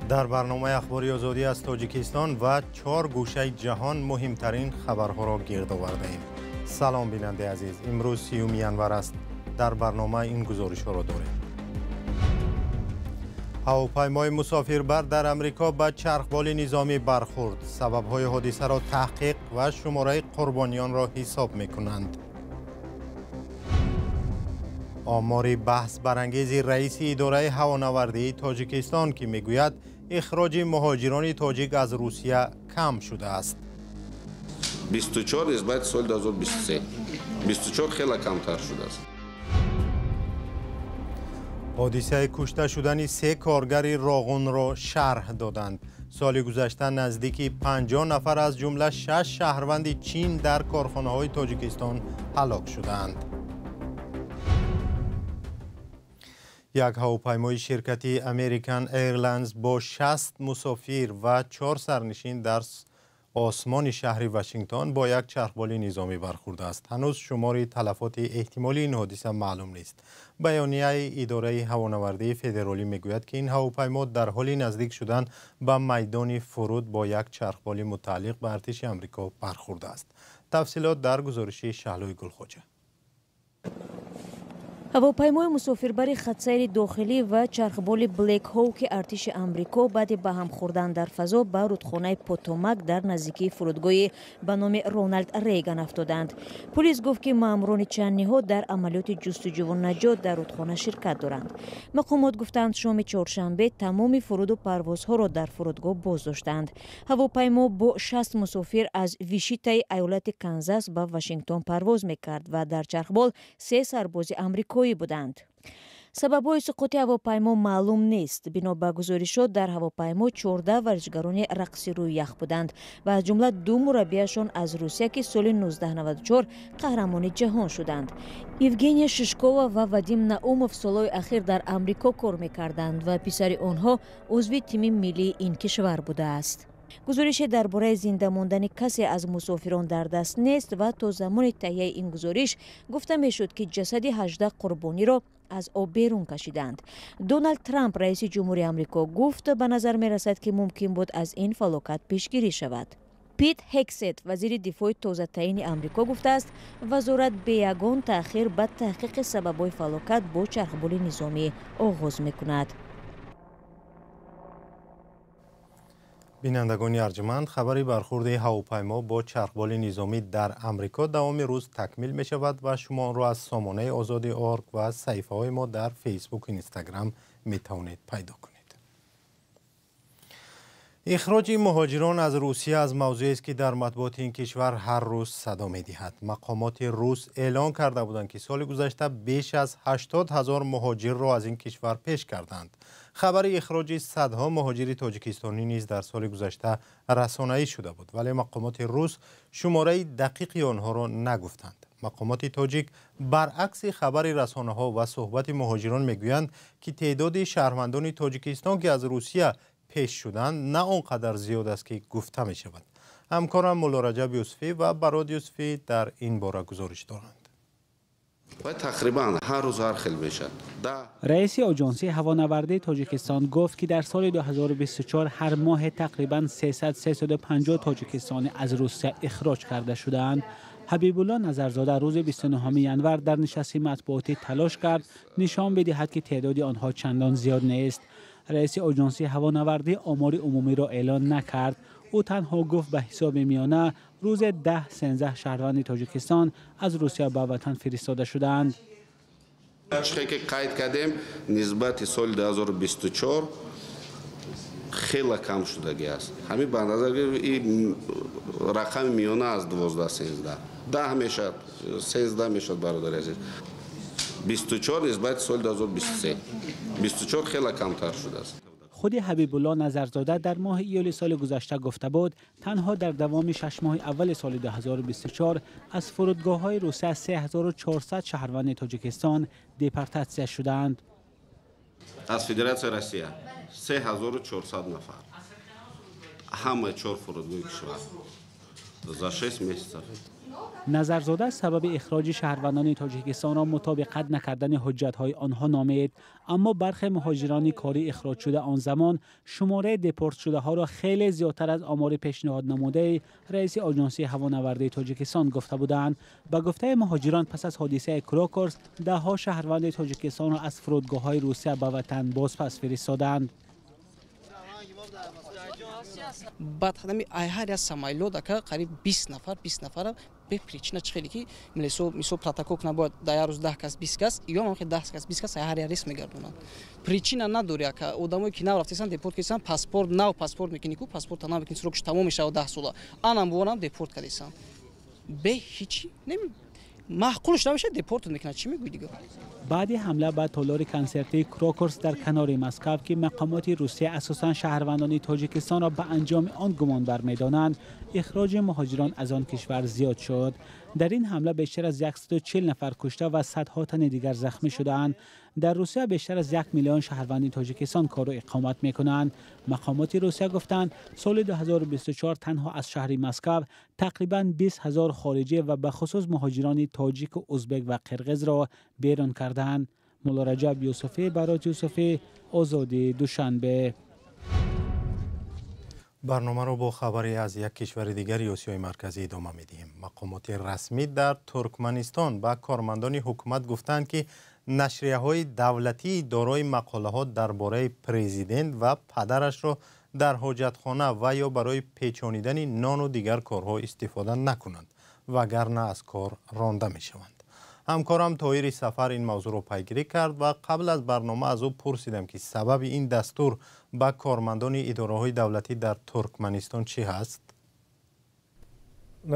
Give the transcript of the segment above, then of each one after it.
Дар барномаи Ахбори Озодӣ аз Тоҷикистон ва чор гӯшаи ҷаҳон муҳимтарин хабарҳоро гирд овардаем. Салом, бинандаи азиз. Имрӯз 30 январ аст. Дар барнома ин гузоришҳоро дорем. Ҳавопаймои мусофирбар дар Амрико ба чархболи низомӣ бархӯрд. Сабабҳои ҳодисаро таҳқиқ ва шумораи қурбониёнро ҳисоб мекунанд. Омори баҳсбарангези раиси идораи ҳавонавардии Тоҷикистон, ки мегӯяд ихроҷи муҳоҷирони тоҷик аз Русия кам шудааст. 24 нисбати соли 2023. 24 хеле камтар шудааст. Ҳодисаи кушта шудани се коргари Роғунро шарҳ доданд. Соли гузашта наздики 50 нафар, аз ҷумла 6 шаҳрванди Чин, дар корхонаҳои Тоҷикистон ҳалок шудаанд. Як ҳавопаймои ширкати American Airlines бо 60 мусофир ва 4 сарнишин дар осмони шаҳри Вашингтон бо як чархболи низомӣ бархӯрдааст. Ҳанӯз шумори талафоти эҳтимолии ин ҳодиса маълум нест. Баёнияи идораи ҳавонавардии федералӣ мегӯяд, ки ин ҳавопаймо дар ҳоли наздик шудан ба майдони фуруд бо як чархболи мутааллиқ ба артиши Амрико бархӯрдааст. Тафсилот дар гузориши Шаҳлои Гулхоҷа. Ҳавопаймои мусофирбари хатсайри дохилӣ ва чархболи Блек Ҳоуки артиши Амрико баъди ба ҳам хӯрдан дар фазо ба рудхонаи Потомак дар наздикии фурудгоҳи ба номи Роналд Рейган афтоданд. Полис гуфт, ки маъмурони чанд ниҳод дар амалиёти ҷустуҷӯву наҷот дар рудхона ширкат доранд. Мақомот гуфтанд, шоми чоршанбе тамоми фуруду парвозҳоро дар фурудгоҳ боздоштанд. Ҳавопаймо бо 60 мусофир аз Вишитаи айолати Канзас ба Вашингтон парвоз мекард ва дар чархбол се сарбози амрико буданд. Сабабҳои суқути ҳавопаймо маълум нест. Бино ба гузоришот, дар ҳавопаймо 14 варзишгарони рақси рӯи ях буданд ва аз ҷумла ду мураббияшон аз Русия, ки соли 1994 қаҳрамони ҷаҳон шуданд. Евгения Шишкова ва Вадим Наумов солҳои ахир дар Амрико кор мекарданд ва писари онҳо узви тими миллии ин кишвар будааст. Гузорише дар бораи зинда мондани касе аз мусофирон дар даст нест ва то замони таҳияи ин гузориш гуфта мешуд, ки ҷасади 18 қурбониро аз об берун кашиданд. Доналд Трамп, раиси ҷумҳури Амрико, гуфт, ба назар мерасад, ки мумкин буд аз ин фалокат пешгирӣ шавад. Пит Ҳексет, вазири дифои тозатаини Амрико, гуфтааст, вазорат бе ягон таъхир ба таҳқиқи сабабҳои фалокат бо чархболи низомӣ оғоз мекунад. Бинандагони арҷманд, хабари бархӯрди ҳавопаймо бо чархболи низомӣ дар Амрико давоми рӯз такмил мешавад ва шумо онро аз сомонаи Озоди орг ва саҳифаҳои мо дар Фейсбук, Инстаграм метавонед пайдо кунед. Ихроҷи муҳоҷирон аз Русия аз мавзӯест, ки дар матбуоти ин кишвар ҳар рӯз садо медиҳад. Мақомоти рус эълон карда буданд, ки соли гузашта беш аз 80 ҳазор муҳоҷирро аз ин кишвар пеш карданд. Хабари ихроҷи садҳо муҳоҷири тоҷикистонӣ низ дар соли гузашта расонаӣ шуда буд, вале мақомоти рус шумораи дақиқи онҳоро нагуфтанд. Мақомоти тоҷик баръакси хабари расонаҳо ва суҳбати муҳоҷирон мегӯянд, ки теъдоди шаҳрвандони Тоҷикистон, ки аз Русия пеш шуданд, на он қадар зиёд аст, ки гуфта мешавад. Ҳамкорам Мулло Раҷаб Юсуфӣ ва Барод Юсуфӣ дар ин бора гузориш доранд. Тақрибан ҳар рӯз ҳар хел мешавад. Раиси оҷонсии ҳавонавардии Тоҷикистон гуфт, ки дар соли 2024 ҳар моҳ тақрибан 300-350 тоҷикистонӣ аз Русия ихроҷ карда шудаанд. Ҳабибулло Назарзода рӯзи 29 январ дар нишасти матбуотӣ талош кард нишон бидиҳад, ки теъдоди онҳо чандон зиёд нест. Раиси оҷонсии ҳавонавардӣ омори умумиро эълон накард. Ӯ танҳо гуфт, ба ҳисоби миёна рӯзе 10-13 шаҳрванди Тоҷикистон аз Русия ба ватан фиристода шудаанд. Чизе ки қайд кардем, нисбати соли 2024 хеле кам шудагӣ аст. Ҳамин ба назар ин рақами миёна аз 12-13. 10 мешавад, 13 мешавад, бародари азиз. 24 нисбати соли 2023. 24 хеле камтар шудааст. Худи Ҳабибулло Назарзода дар моҳи июли соли гузашта гуфта буд, танҳо дар давоми 6 моҳи аввали соли 2024 аз фурудгоҳҳои Русия 3400 шаҳрванди Тоҷикистон депортатсия шудаанд. Аз Федератсияи Россия 3400 нафар. Ҳама чор фурудгоҳи кишвар за 6 месяцев. Назарзода сабаби ихроҷи шаҳрвандони Тоҷикистонро мутобиқат накардани ҳуҷҷатҳои онҳо номид. Аммо бархе муҳоҷирони корӣ ихроҷшуда он замон шумораи депортшудаҳоро хеле зиёдтар аз омори пешниҳоднамудаи раиси Оҷонсии ҳавонавардии Тоҷикистон гуфта буданд. Ба гуфтаи муҳоҷирон, пас аз ҳодисаи Крокус даҳҳо шаҳрванди Тоҷикистонро аз фурудгоҳҳои Русия ба ватан бозпас фиристоданд. Баъд ҳами ҳар як самолёт ака қариб 20 нафар, 20 нафара бе причина, чӣ хеле ки мисол протокол кунад, бояд дар як рӯз 10 кас, 20 кас, ё ҳам 10 кас, 20 кас ҳар як рейс мегардонанд. Причина надори, ака. Одамое ки нав рафтесан, депорт кардесан, паспорт нав паспорт мекунӣ ку, паспорта нав мекунӣ, срок ш тамом мешавад 10 сола. Анам бованам депорт кардесан. Бе ҳичи маъқулш намешавад, депорт мекунад. Чӣ мегӯӣ дигар? Баъди ҳамла ба толори консертии Крокус дар канори Москав, ки мақомоти Русия асосан шаҳрвандони Тоҷикистонро ба анҷоми он гумонбар медонанд, ихроҷи муҳоҷирон аз он кишвар зиёд шуд. Дар ин ҳамла бештар аз 140 нафар кушта ва садҳо тани дигар захмӣ шудаанд. Дар Русия бештар аз 1 миллион шаҳрванди Тоҷикистон кору иқомат мекунанд. Мақомоти Русия гуфтанд, соли 2024 танҳо аз шаҳри Москав тақрибан 20 ҳазор хориҷӣ ва бахусус муҳоҷирони тоҷику узбек ва қирғизро берун карданд. Муллораҷаб Юсуфӣ, Барот Юсуфӣ, Озодӣ, Душанбе. Барномаро бо хабаре аз як кишвари дигари Осиёи Марказӣ идома медиҳем. Мақомоти расмӣ дар Туркманистон ба кормандони ҳукумат гуфтанд, ки нашрияҳои давлатии дорои мақолаҳо дар бораи президент ва падарашро дар ҳоҷатхона ва ё барои печонидани нону дигар корҳо истифода накунанд, вагарна аз кор ронда мешаванд. Ҳамкорам Тоҳири Сафар ин мавзӯъро пайгирӣ кард ва қабл аз барнома аз ӯ пурсидам, ки сабаби ин дастур ба кормандони идораҳои давлатӣ дар Туркманистон чӣ ҳаст?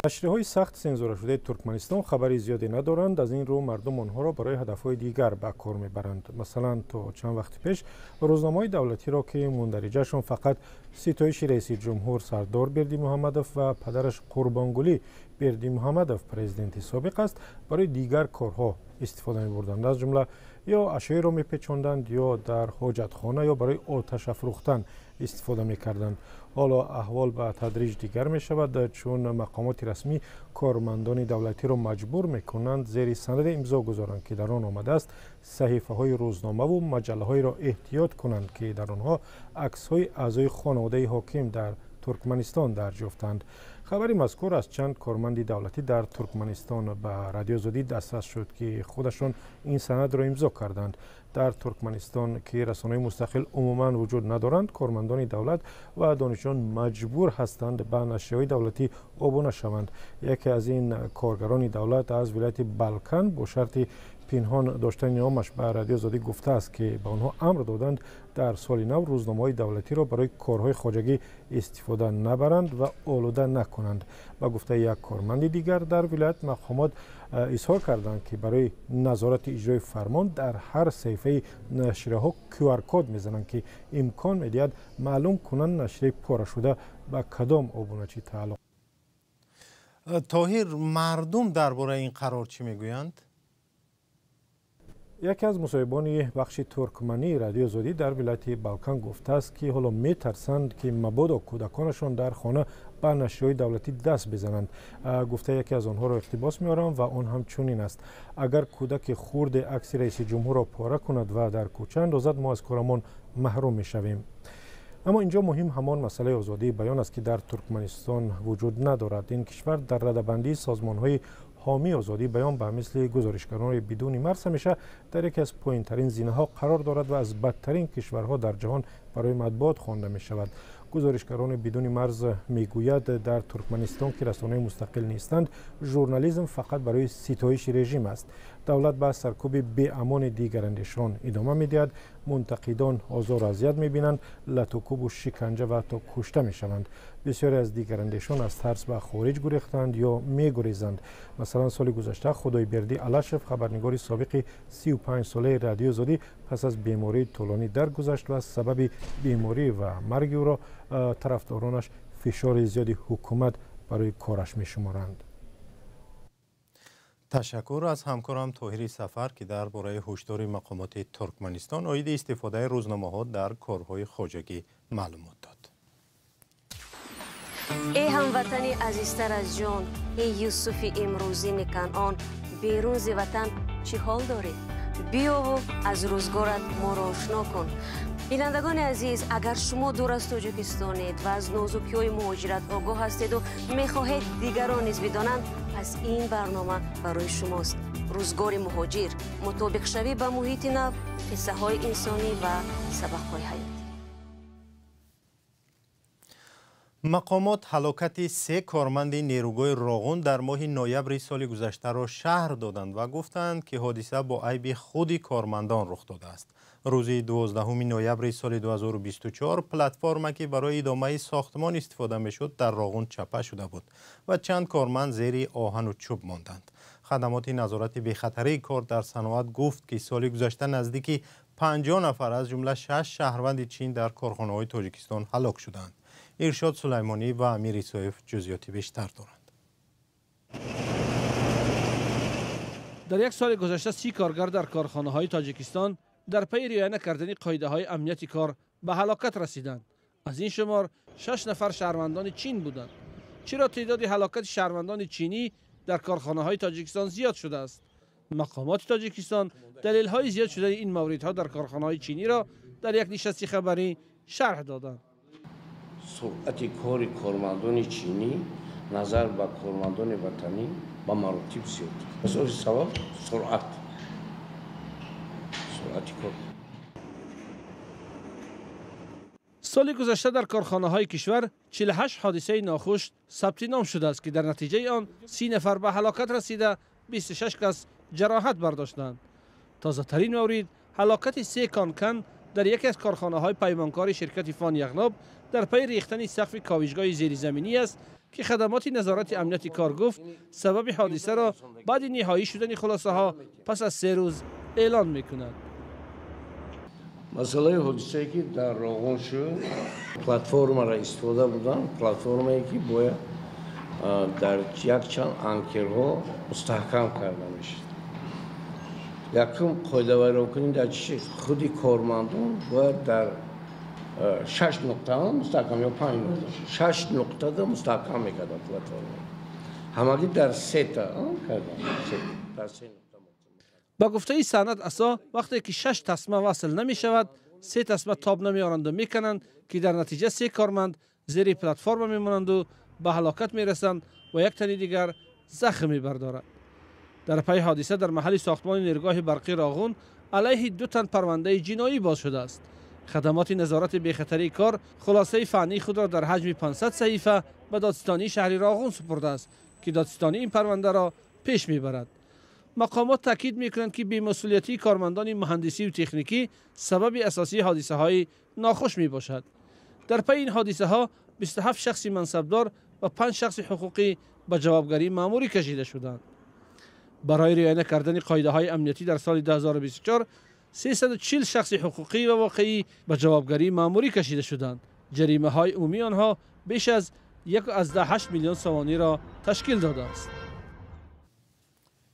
Нашрияҳои сахт сензурашудаи Туркманистон хабари зиёде надоранд. Аз ин рӯ мардум онҳоро барои ҳадафҳои дигар ба кор мебаранд. Масалан, то чанд вақти пеш рӯзномаҳои давлатиро, ки мундариҷаашон фақат ситоиши раиси ҷумҳур Сардор Бердимуҳаммадов ва падараш Қурбонгулӣ Бердимуҳаммадов, президенти собиқ аст, барои дигар корҳо истифода мебурданд. Аз ҷумла ё ашёеро мепечонданд, ё дар ҳоҷатхона, ё барои оташ афрӯхтан истифода мекарданд. Ҳоло аҳвол ба тадриҷ дигар мешавад, чун мақомоти расмӣ кормандони давлатиро маҷбур мекунанд зери санаде имзо гузоранд, ки дар он омадааст саҳифаҳои рӯзномаву маҷаллаҳоеро эҳтиёт кунанд, ки дар онҳо аксҳои аъзои хонаводаи ҳоким дар Туркманистон дарҷ ёфтанд. Хабари мазкур аз чанд корманди давлатӣ дар Туркманистон ба Радиои Озодӣ дастрас шуд, ки худашон ин санадро имзо карданд. Дар Туркманистон, ки расонаҳои мустақил умуман вуҷуд надоранд, кормандони давлат ва донишҷӯён маҷбур ҳастанд ба нашрияҳои давлатӣ обуна шаванд. Яке аз ин коргарони давлат аз вилояти Балкан бо шарти пинҳон доштани номаш ба Радиои Озодӣ гуфтааст, ки ба онҳо амр доданд дар соли нав рӯзномаҳои давлатиро барои корҳои хоҷагӣ истифода набаранд ва олуда накунанд. Ба гуфтаи як корманди дигар дар вилоят, мақомот изҳор карданд, ки барои назорати иҷрои фармон дар ҳар саҳифаи нашрияҳо QR-код мезананд, ки имкон медиҳад маълум кунанд нашрияи порашуда ба кадом обуначӣ тааллуқ. Тоҳир, мардум дар бораи ин қарор чӣ мегӯянд? Яке аз мусоҳибони бахши туркмании Радиои Озодӣ дар вилояти Балкан гуфтааст, ки ҳоло метарсанд, ки мабодо кӯдаконашон дар хона ба нашрияҳои давлатӣ даст бизананд. Гуфтаи яке аз онҳоро иқтибос меорам ва он ҳам чунин аст: агар кӯдаки хурде акси раиси ҷумҳурро пора кунад ва дар кӯча андозад, мо аз корамон маҳрум мешавем. Аммо инҷо муҳим ҳамон масъалаи озодии баён аст, ки дар Туркманистон вуҷуд надорад. Ин кишвар дар радабандии созмонҳои ҳомии озодии баён ба мисли гузоришгарони бидуни марз ҳамеша дар яке аз поинтарин зинаҳо қарор дорад ва аз бадтарин кишварҳо дар ҷаҳон барои матбуот хонда мешавад. Гузоришгарони бидуни марз мегӯяд, дар Туркманистон, ки расонаҳои мустақил нестанд, журнализм фақат барои ситоиши режим аст. Давлат ба саркӯби беамони дигарандешон идома медиҳад, мунтақидон озору азият мебинанд, латукӯбу шиканҷа ва ҳатто кушта мешаванд. Бисёре аз дигарандешон аз тарс ба хориҷ гурехтанд ё мегурезанд. Масалан, соли гузашта Худойбердӣ Алашев, хабарнигори собиқи 35-солаи Радиои Озодӣ, пас аз бемории тӯлонӣ даргузашт ва сабаби беморӣ ва марги ӯро тарафдоронаш фишори зиёди ҳукумат барои кораш мешуморанд. Ташаккур аз ҳамкорам Тоҳири Сафар, ки дар бораи ҳушдори мақомоти Туркманистон оиди истифодаи рӯзномаҳо дар корҳои хоҷагӣ маълумот дод. Эй ҳамватани азизтар аз ҷон, Эй Юсуфи имрӯзини Канъон, берун зи ватан чӣ ҳол дорӣ? Биёву аз рӯзгорат моро ошно кун. Бинандагони азиз, агар шумо дур аз Тоҷикистонед ва аз нозукиҳои муҳоҷират огоҳ ҳастеду мехоҳед дигарон низ бидонанд, пас ин барнома барои шумост. Рӯзгори муҳоҷир, мутобиқшавӣ ба муҳити нав, қиссаҳои инсонӣ ва сабақҳои ҳаёт. Мақомот ҳалокати се корманди нерӯгоҳи Роғун дар моҳи ноябри соли гузаштаро шарҳ доданд ва гуфтанд, ки ҳодиса бо айби худи кормандон рух додааст. Рӯзи 12 ноябри соли 2024 платформа, ки барои идомаи сохтмон истифода мешуд, дар Роғун чапа шуда буд ва чанд корманд зери оҳану чӯб монданд. Хадамоти назорати бехатарии кор дар саноат гуфт, ки соли гузашта наздики 50 нафар, аз ҷумла 6 шаҳрванди Чин, дар корхонаҳои Тоҷикистон ҳалок шуданд. Иршод Сулаймонӣ ва Амир Исоев ҷузъиёти бештар доранд. Дар як соли гузашта 30 коргар дар корхонаҳои Тоҷикистон дар пайи риоя накардани қоидаҳои амнияти кор ба ҳалокат расиданд. Аз ин шумор 6 нафар шаҳрвандони Чин буданд. Чаро теъдоди ҳалокати шаҳрвандони чинӣ дар корхонаҳои Тоҷикистон зиёд шудааст? Мақомоти Тоҷикистон далелҳои зиёд шудани ин мавридҳо дар корхонаҳои чиниро дар як нишасти хабарӣ шарҳ доданд. Суръати кори кормандони чинӣ назар ба кормандони ватанӣ ба маротиб зиёд. Асоси сабаб суръати кор. Соли гузашта дар корхонаҳои кишвар 48 ҳодисаи нохуш сабти ном шудааст, ки дар натиҷаи он 30 нафар ба ҳалокат расида, 26 кас ҷароҳат бардоштанд. Тозатарин маврид ҳалокати 3 конкан дар яке аз корхонаҳои паймонкори ширкати Фон Яғноб дар пайи рехтани сақфи ковишгоҳи зеризаминӣ аст, ки хадамоти назорати амнияти кор гуфт сабаби ҳодисаро баъди ниҳоӣ шудани хулосаҳо пас аз 3 рӯз эълон мекунад. Масъалаи ҳодисае, ки дар Роғун шуд, платформаро истифода буданд, платформае, ки бояд дар якчанд анкерҳо мустаҳкам карда мешуд. Якум қоидавайронкунӣ дар чӣ? Худи кормандон бояд дар 6 нуқта мустаҳкам ё 5 нуқта, 6 нуқтада мустаҳкам мекарданд платформа. Ҳамагӣ дар 3 та карданд, дар 3 нуқта. Ба гуфтаи Санъат Асо, вақте ки 6 тасма васл намешавад, 3 тасма тоб намеоранду мекананд, ки дар натиҷа 3 корманд зери платформа мемонанду ба ҳалокат мерасанд ва як тани дигар захм мебардорад. Дар пайи ҳодиса дар маҳалли сохтмони нерӯгоҳи барқи Роғун алайҳи 2 тан парвандаи ҷиноӣ боз шудааст. Хадамоти назорати бехатарии кор хулосаи фаннии худро дар ҳаҷми 500 саҳифа ба додситонии шаҳри Роғун супурдааст, ки додситонӣ ин парвандаро пеш мебарад. Мақомот таъкид мекунанд, ки бемасъулиятии кормандони муҳандисию техникӣ сабаби асосии ҳодисаҳои нохуш мебошад. Дар пайи ин ҳодисаҳо 27 шахси мансабдор ва 5 шахси ҳуқуқӣ ба ҷавобгарии маъмурӣ кашида шуданд. Барои риоя накардани қоидаҳои амниятӣ дар соли 2024 340 шахси ҳуқуқӣ ва воқеӣ ба ҷавобгарии маъмурӣ кашида шуданд. Ҷаримаҳои умумии онҳо беш аз 1,8 миллион сомониро ташкил додааст.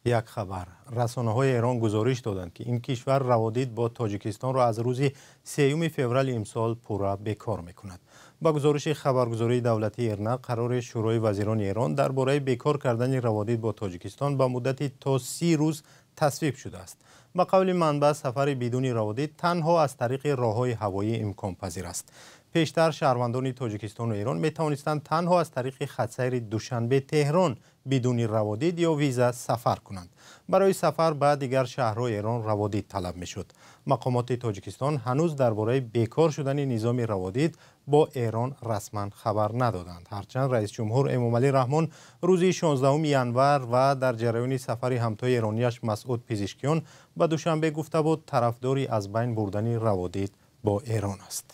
Як хабар. Расонаҳои Эрон гузориш доданд, ки ин кишвар раводид бо Тоҷикистонро аз рӯзи 3 феврали имсол пурра бекор мекунад. Ба гузориши хабаргузории давлатии Ирна, қарори Шӯрои вазирони Эрон дар бораи бекор кардани раводид бо Тоҷикистон ба муддати то 30 рӯз тасвиб шудааст. Ба қавли манбаъ, сафари бидуни раводид танҳо аз тариқи роҳҳои ҳавоӣ имконпазир аст. Пештар шаҳрвандони Тоҷикистону Эрон метавонистанд танҳо аз тариқи хатсайри Душанбе-Теҳрон бидуни раводид ё виза сафар кунанд. Барои сафар ба дигар шаҳрҳои Эрон раводид талаб мешуд. Мақомоти Тоҷикистон ҳанӯз дар бораи бекор шудани низоми раводид бо Эрон расман хабар надоданд. Ҳарчанд раисҷумҳур Эмомалӣ Раҳмон рӯзи 16 январ ва дар ҷараёни сафари ҳамтои эронияш Масъуд Пизишкиён ба Душанбе гуфта буд, тарафдори аз байн бурдани раводид бо Эрон аст.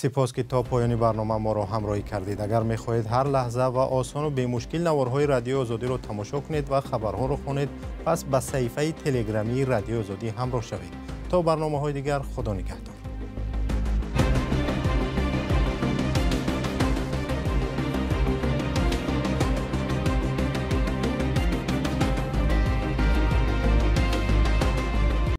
Сипос, ки то поёни барнома моро ҳамроҳӣ кардед. Агар мехоҳед ҳар лаҳза ва осону бемушкил наворҳои Радиои Озодиро тамошо кунед ва хабарҳоро хонед, пас ба саҳифаи телеграмии Радиои Озодӣ ҳамроҳ шавед. То барномаҳои дигар, Худо нигаҳдор.